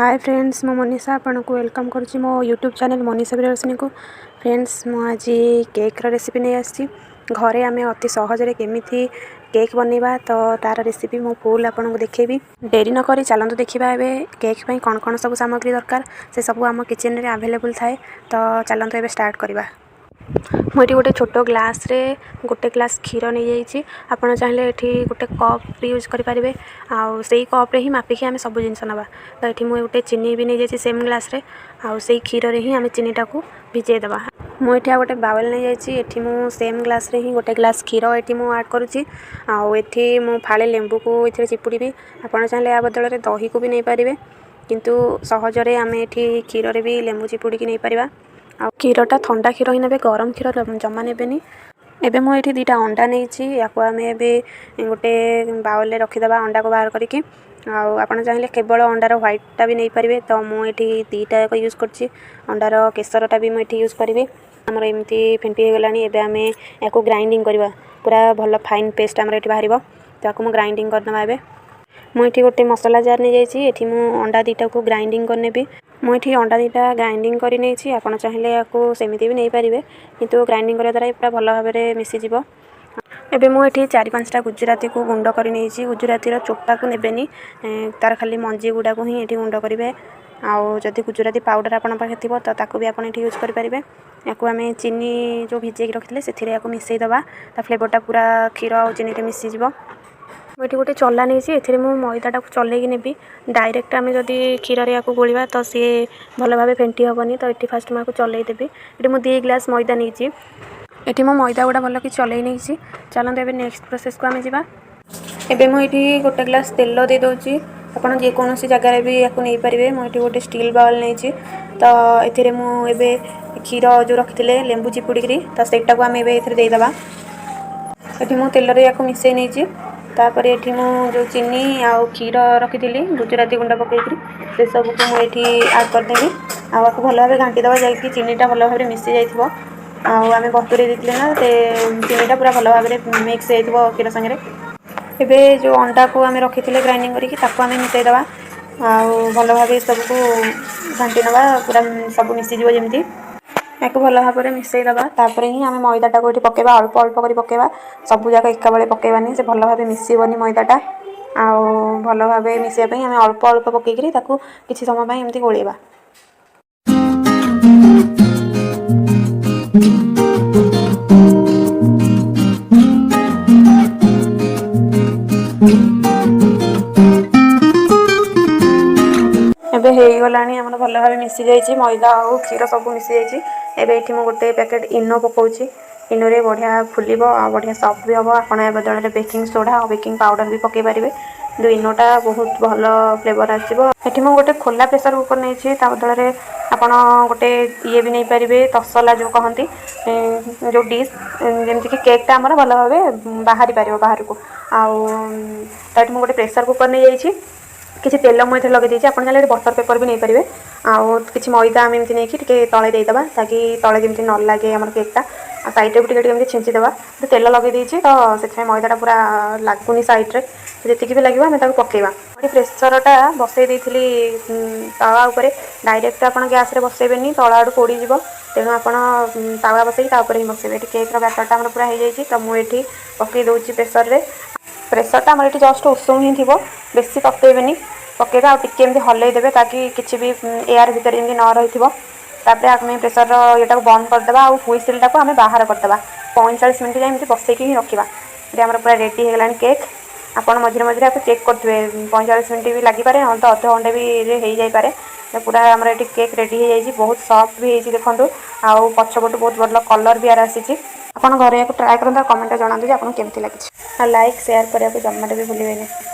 ହାଏ friends, ମୁଁ ମନୀଷା ଆପଣଙ୍କୁ welcome କରୁଛି ମୋ ୟୁଟ୍ୟୁବ୍ ଚ୍ୟାନେଲ୍ ମନୀଷା ପ୍ରିୟଦର୍ଶିନୀକୁ। ଫ୍ରେଣ୍ଡସ୍, ମୁଁ ଆଜି କେକ୍ର ରେସିପି ନେଇ ଆସିଛି। ଘରେ ଆମେ ଅତି ସହଜରେ କେମିତି କେକ୍ ବନେଇବା, ତ ତା'ର ରେସିପି ମୁଁ ଫୁଲ୍ ଆପଣଙ୍କୁ ଦେଖେଇବି। ଡେରି ନକରି ଚାଲନ୍ତୁ ଦେଖିବା ଏବେ କେକ୍ ପାଇଁ କ'ଣ କ'ଣ ସବୁ ସାମଗ୍ରୀ ଦରକାର। ସେ ସବୁ ଆମ କିଚେନ୍ରେ ଆଭେଲେବୁଲ୍ ଥାଏ। ତ ଚାଲନ୍ତୁ ଏବେ ଷ୍ଟାର୍ଟ କରିବା। ମୁଁ ଏଠି ଗୋଟେ ଛୋଟ ଗ୍ଲାସ୍ରେ ଗୋଟେ ଗ୍ଲାସ୍ କ୍ଷୀର ନେଇଯାଇଛି। ଆପଣ ଚାହିଁଲେ ଏଠି ଗୋଟେ କପ୍ ବି ୟୁଜ୍ କରିପାରିବେ, ଆଉ ସେଇ କପ୍ରେ ହିଁ ମାପିକି ଆମେ ସବୁ ଜିନିଷ ନେବା। ତ ଏଠି ମୁଁ ଗୋଟେ ଚିନି ବି ନେଇଯାଇଛି ସେମ୍ ଗ୍ଲାସ୍ରେ, ଆଉ ସେଇ କ୍ଷୀରରେ ହିଁ ଆମେ ଚିନିଟାକୁ ଭିଜେଇ ଦେବା। ମୁଁ ଏଠି ଆଉ ଗୋଟେ ବାଉଲ୍ ନେଇଯାଇଛି। ଏଠି ମୁଁ ସେମ୍ ଗ୍ଲାସ୍ରେ ହିଁ ଗୋଟେ ଗ୍ଲାସ୍ କ୍ଷୀର ଏଠି ମୁଁ ଆଡ଼୍ କରୁଛି, ଆଉ ଏଠି ମୁଁ ଫାଳେ ଲେମ୍ବୁକୁ ଏଥିରେ ଚିପୁଡ଼ିବି। ଆପଣ ଚାହିଁଲେ ୟା ବଦଳରେ ଦହିକୁ ବି ନେଇପାରିବେ, କିନ୍ତୁ ସହଜରେ ଆମେ ଏଠି କ୍ଷୀରରେ ବି ଲେମ୍ବୁ ଚିପୁଡ଼ିକି ନେଇପାରିବା। ଆଉ କ୍ଷୀରଟା ଥଣ୍ଡା କ୍ଷୀର ହିଁ ନେବେ, ଗରମ କ୍ଷୀର ଜମା ନେବେନି। ଏବେ ମୁଁ ଏଠି 2ଟା ଅଣ୍ଡା ନେଇଛି। ୟାକୁ ଆମେ ଏବେ ଗୋଟେ ବାଉଲ୍ରେ ରଖିଦେବା ଅଣ୍ଡାକୁ ବାହାର କରିକି। ଆଉ ଆପଣ ଚାହିଁଲେ କେବଳ ଅଣ୍ଡାର ହ୍ୱାଇଟ୍ଟା ବି ନେଇପାରିବେ। ତ ମୁଁ ଏଠି 2ଟା ଯାକ ୟୁଜ୍ କରୁଛି। ଅଣ୍ଡାର କେଶରଟା ବି ମୁଁ ଏଠି ୟୁଜ୍ କରିବି। ଆମର ଏମିତି ଫେଣ୍ଟି ହେଇଗଲାଣି। ଏବେ ଆମେ ୟାକୁ ଗ୍ରାଇଣ୍ଡିଙ୍ଗ କରିବା। ପୁରା ଭଲ ଫାଇନ୍ ପେଷ୍ଟ ଆମର ଏଠି ବାହାରିବ। ତାକୁ ମୁଁ ଗ୍ରାଇଣ୍ଡିଙ୍ଗ କରିନେବା। ଏବେ ମୁଁ ଏଠି ଗୋଟେ ମସଲା ଜାର୍ ନେଇଯାଇଛି। ଏଠି ମୁଁ ଅଣ୍ଡା 2ଟାକୁ ଗ୍ରାଇଣ୍ଡିଙ୍ଗ କରିନେବି। ମୁଁ ଏଠି ଅଣ୍ଡା 2ଟା ଗ୍ରାଇଣ୍ଡିଙ୍ଗ କରି ନେଇଛି। ଆପଣ ଚାହିଁଲେ ୟାକୁ ସେମିତି ବି ନେଇପାରିବେ, କିନ୍ତୁ ଗ୍ରାଇଣ୍ଡିଙ୍ଗ କରିବା ଦ୍ୱାରା ପୁରା ଭଲ ଭାବରେ ମିଶିଯିବ। ଏବେ ମୁଁ ଏଠି 4-5ଟା ଗୁଜୁରାତିକୁ ଗୁଣ୍ଡ କରି ନେଇଛି। ଗୁଜୁରାତିର ଚୋପାକୁ ନେବେନି, ତାର ଖାଲି ମଞ୍ଜି ଗୁଡ଼ାକୁ ହିଁ ଏଠି ଗୁଣ୍ଡ କରିବେ। ଆଉ ଯଦି ଗୁଜୁରାତି ପାଉଡ଼ର ଆପଣଙ୍କ ପାଖରେ ଥିବ, ତ ତାକୁ ବି ଆପଣ ଏଠି ୟୁଜ୍ କରିପାରିବେ। ୟାକୁ ଆମେ ଚିନି ଯେଉଁ ଭିଜେଇକି ରଖିଥିଲେ, ସେଥିରେ ୟାକୁ ମିଶାଇ ଦେବା। ତା ଫ୍ଲେଭରଟା ପୁରା କ୍ଷୀର ଆଉ ଚିନିରେ ମିଶିଯିବ। ମୁଁ ଏଠି ଗୋଟେ ଚଲା ନେଇଛି। ଏଥିରେ ମୁଁ ମଇଦାଟାକୁ ଚଲେଇକି ନେବି। ଡାଇରେକ୍ଟ ଆମେ ଯଦି କ୍ଷୀରରେ ୟାକୁ ଗୋଳିବା, ତ ସିଏ ଭଲ ଭାବେ ଫେଣ୍ଟି ହେବନି। ତ ଏଠି ଫାଷ୍ଟ ମୁଁ ୟାକୁ ଚଲେଇ ଦେବି। ଏଠି ମୁଁ 2 ଗ୍ଲାସ୍ ମଇଦା ନେଇଛି। ଏଠି ମୁଁ ମଇଦା ଗୁଡ଼ା ଭଲକି ଚଲେଇ ନେଇଛି। ଚାଲନ୍ତୁ ଏବେ ନେକ୍ସଟ ପ୍ରୋସେସ୍କୁ ଆମେ ଯିବା। ଏବେ ମୁଁ ଏଠି ଗୋଟେ ଗ୍ଲାସ୍ ତେଲ ଦେଇଦେଉଛି। ଆପଣ ଯେକୌଣସି ଜାଗାରେ ବି ୟାକୁ ନେଇପାରିବେ। ମୁଁ ଏଠି ଗୋଟେ ଷ୍ଟିଲ୍ ବାଉଲ୍ ନେଇଛି। ତ ଏଥିରେ ମୁଁ ଏବେ କ୍ଷୀର ଯେଉଁ ରଖିଥିଲେ ଲେମ୍ବୁ ଚିପୁଡ଼ିକିରି, ତ ସେଇଟାକୁ ଆମେ ଏବେ ଏଥିରେ ଦେଇଦେବା। ଏଠି ମୁଁ ତେଲରେ ୟାକୁ ମିଶାଇ ନେଇଛି। ତାପରେ ଏଠି ମୁଁ ଯେଉଁ ଚିନି ଆଉ କ୍ଷୀର ରଖିଥିଲି ଗୁଜୁରାତି ଗୁଣ୍ଡ ପକାଇକିରି, ସେସବୁକୁ ମୁଁ ଏଠି ଆଡ଼୍ କରିଦେବି। ଆଉ ଆକୁ ଭଲ ଭାବେ ଘାଣ୍ଟି ଦେବା, ଯାଇକି ଚିନିଟା ଭଲ ଭାବରେ ମିଶି ଯାଇଥିବ। ଆଉ ଆମେ ବତୁରେଇ ଦେଇଥିଲେ ନା, ସେ ଚିନିଟା ପୁରା ଭଲ ଭାବରେ ମିକ୍ସ ହେଇଯାଇଥିବ କ୍ଷୀର ସାଙ୍ଗରେ। ଏବେ ଯେଉଁ ଅଣ୍ଡାକୁ ଆମେ ରଖିଥିଲେ ଗ୍ରାଇଣ୍ଡିଙ୍ଗ କରିକି, ତାକୁ ଆମେ ମିଶାଇ ଦେବା ଆଉ ଭଲ ଭାବେ ସବୁକୁ ଘାଣ୍ଟି ନେବା, ପୁରା ସବୁ ମିଶିଯିବ ଯେମିତି। ୟାକୁ ଭଲ ଭାବରେ ମିଶାଇ ଦେବା। ତାପରେ ହିଁ ଆମେ ମଇଦାଟାକୁ ଏଠି ପକାଇବା। ଅଳ୍ପ ଅଳ୍ପ କରି ପକାଇବା, ସବୁ ଯାକ ଏକାବେଳେ ପକାଇବାନି, ସେ ଭଲ ଭାବେ ମିଶିବନି ମଇଦାଟା। ଆଉ ଭଲ ଭାବେ ମିଶିବା ପାଇଁ ଆମେ ଅଳ୍ପ ଅଳ୍ପ ପକାଇକିରି ତାକୁ କିଛି ସମୟ ପାଇଁ ଏମିତି ଗୋଳେଇବା। ଏବେ ହେଇଗଲାଣି ଆମର, ଭଲ ଭାବେ ମିଶିଯାଇଛି। ମଇଦା ଆଉ କ୍ଷୀର ସବୁ ମିଶିଯାଇଛି। ଏବେ ଏଠି ମୁଁ ଗୋଟେ ପ୍ୟାକେଟ୍ ଇନୋ ପକାଉଛି। ଇନୋରେ ବଢ଼ିଆ ଫୁଲିବ ଆଉ ବଢ଼ିଆ ସଫ୍ଟ ବି ହେବ। ଆପଣ ଏ ବଦଳରେ ବେକିଂ ସୋଢ଼ା ଆଉ ବେକିଂ ପାଉଡ଼ର ବି ପକାଇ ପାରିବେ, କିନ୍ତୁ ଇନୋଟା ବହୁତ ଭଲ ଫ୍ଲେଭର ଆସିବ। ଏଠି ମୁଁ ଗୋଟେ ଖୋଲା ପ୍ରେସର କୁକର୍ ନେଇଛି। ତା ବଦଳରେ ଆପଣ ଗୋଟେ ଇଏ ବି ନେଇପାରିବେ, ତସଲା ଯେଉଁ କହନ୍ତି, ଯେଉଁ ଡିସ୍, ଯେମିତିକି କେକ୍ଟା ଆମର ଭଲ ଭାବେ ବାହାରି ପାରିବ ବାହାରକୁ। ଆଉ ତ ଏଠି ମୁଁ ଗୋଟେ ପ୍ରେସର କୁକର୍ ନେଇଯାଇଛି। କିଛି ତେଲ ମୁଁ ଏଥିରେ ଲଗେଇ ଦେଇଛି। ଆପଣ ଚାହିଁଲେ ଏଠି ବଟର୍ ପେପର୍ ବି ନେଇପାରିବେ। ଆଉ କିଛି ମଇଦା ଆମେ ଏମିତି ନେଇକି ଟିକେ ତଳେ ଦେଇଦେବା, ତାକି ତଳେ ଯେମିତି ନ ଲାଗେ ଆମର କେକ୍ଟା। ଆଉ ସାଇଡ଼୍ରେ ବି ଟିକେ ଟିକେ ଏମିତି ଛିଞ୍ଚିଦେବା। ତେଲ ଲଗେଇ ଦେଇଛି, ତ ସେଥିପାଇଁ ମଇଦାଟା ପୁରା ଲାଗୁନି ସାଇଡ଼୍ରେ। ଯେତିକି ବି ଲାଗିବ ଆମେ ତାକୁ ପକାଇବା। ଏଠି ପ୍ରେସରଟା ବସେଇ ଦେଇଥିଲି ତାୱା ଉପରେ। ଡାଇରେକ୍ଟ ଆପଣ ଗ୍ୟାସ୍ରେ ବସେଇବେନି, ତଳ ଆଡ଼ୁ ପୋଡ଼ିଯିବ। ତେଣୁ ଆପଣ ତାୱା ବସେଇକି ତା ଉପରେ ହିଁ ବସେଇବେ। ଏଠି କେକ୍ର ବ୍ୟାଟରଟା ଆମର ପୁରା ହେଇଯାଇଛି। ତ ମୁଁ ଏଠି ପକାଇ ଦେଉଛି ପ୍ରେସରରେ। ପ୍ରେସରଟା ଆମର ଏଠି ଜଷ୍ଟ ଉଷୁମ ହିଁ ଥିବ, ବେଶୀ ତତେଇବେନି। ପକାଇବେ ଆଉ ଟିକେ ଏମିତି ହଲେଇ ଦେବେ, ତାକି କିଛି ବି ଏୟାର ଭିତରେ ଯେମିତି ନ ରହିଥିବ। ତାପରେ ଆମେ ପ୍ରେସରର ଇଏଟାକୁ ବନ୍ଦ କରିଦେବା ଆଉ ହୁଇସିଲ୍ଟାକୁ ଆମେ ବାହାର କରିଦେବା। 45 ମିନିଟ୍ ଯାଏଁ ଏମିତି ବସେଇକି ହିଁ ରଖିବା। ଏଠି ଆମର ପୁରା ରେଡ଼ି ହେଇଗଲାଣି କେକ୍। ଆପଣ ମଝିରେ ମଝିରେ ଆକୁ ଚେକ୍ କରୁଥିବେ। 45 ମିନିଟ୍ ବି ଲାଗିପାରେ, ନହେଲେ ତ ଅଧଘଣ୍ଟେ ବି ହେଇଯାଇପାରେ। ପୁରା ଆମର ଏଠି କେକ୍ ରେଡ଼ି ହେଇଯାଇଛି। ବହୁତ ସଫ୍ଟ ବି ହେଇଛି ଦେଖନ୍ତୁ, ଆଉ ପଛପଟୁ ବହୁତ ଭଲ କଲର୍ ବି ଆର ଆସିଛି। ଆପଣ ଘରେ ଏହାକୁ ଟ୍ରାଏ କରନ୍ତୁ ଆଉ କମେଣ୍ଟରେ ଜଣାନ୍ତୁ ଯେ ଆପଣଙ୍କୁ କେମିତି ଲାଗିଛି। ଆଉ ଲାଇକ୍, ସେୟାର କରିବାକୁ ଜମାରେ ବି ଭୁଲିବେନି।